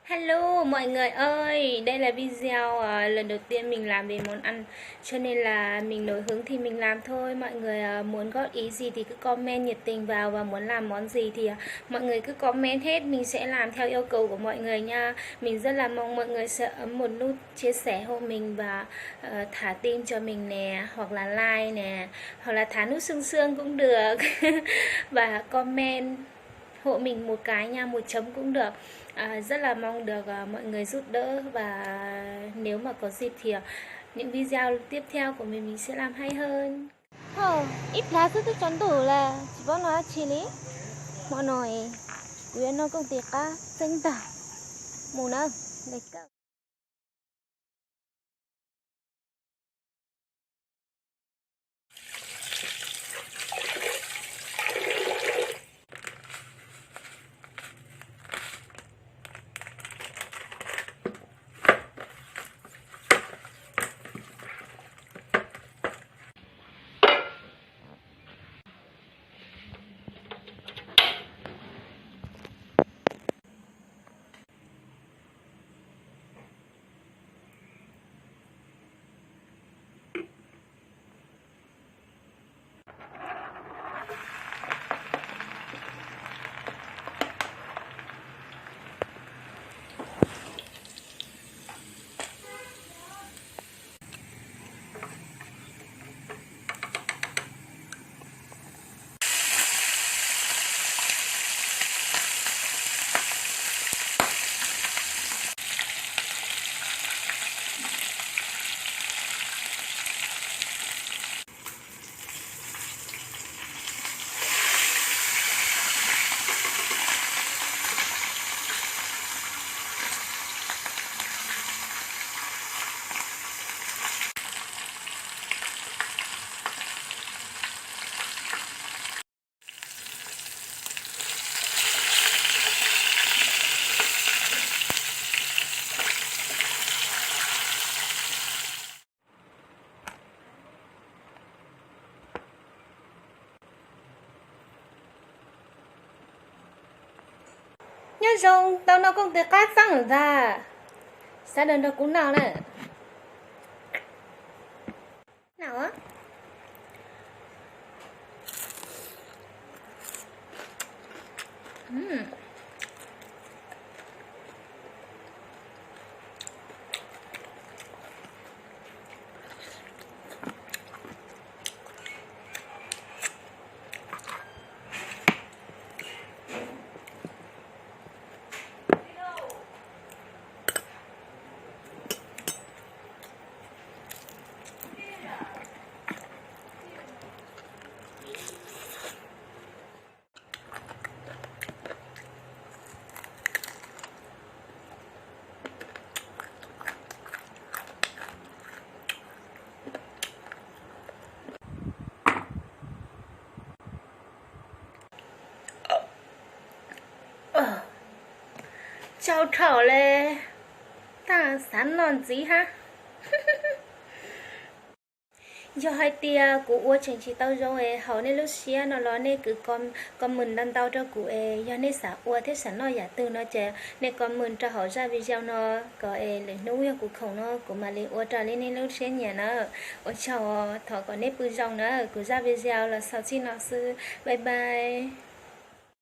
Hello mọi người ơi, đây là video, ờ, lần đầu tiên mình làm về món ăn, cho nên là mình nổi hứng thì mình làm thôi. Mọi người, ờ, muốn góp ý gì thì cứ comment nhiệt tình vào, và muốn làm món gì thì, ờ, mọi người cứ comment hết, mình sẽ làm theo yêu cầu của mọi người nha. Mình rất là mong mọi người sẽ ấn một nút chia sẻ hộ mình và, ờ, thả tim cho mình nè, hoặc là like nè, hoặc là thả nút xương xương cũng được. Và comment hộ mình một cái nha, một chấm cũng được. À, rất là mong được, à, mọi người giúp đỡ, và nếu mà có dịp thì, à, những video tiếp theo của mình mình sẽ làm hay hơn. Hov, ib plhav xwb twb tsaus ntuj lawm, tsis paub noj dab tsi li. Hmo no kuv yuav noj kooj tis qab txeeb ntag. Mus na, let's go. Nyob zoo, tau noj kooj tis qab txeeb ntag. Sawv daws nrog kuv noj na. Noj. Tsau dhau li, tab xav noj ntxiv hab. Yog hais tias kuv ua tseem tsis tau zoo es haum nej lub siab no los nej kwv comment ntau ntau rau kuv es yog nej xav ua thiab xav noj yam twg no ces nej comment rau hauv zaj video no kom es lwm hnub yog kuv khoom no kuv mam li ua raws li nej lub siab nyiam na. Ua tsaug, thov kom nej pw zoo na, kuv zaj video los xaus txij no xwb, bye bye.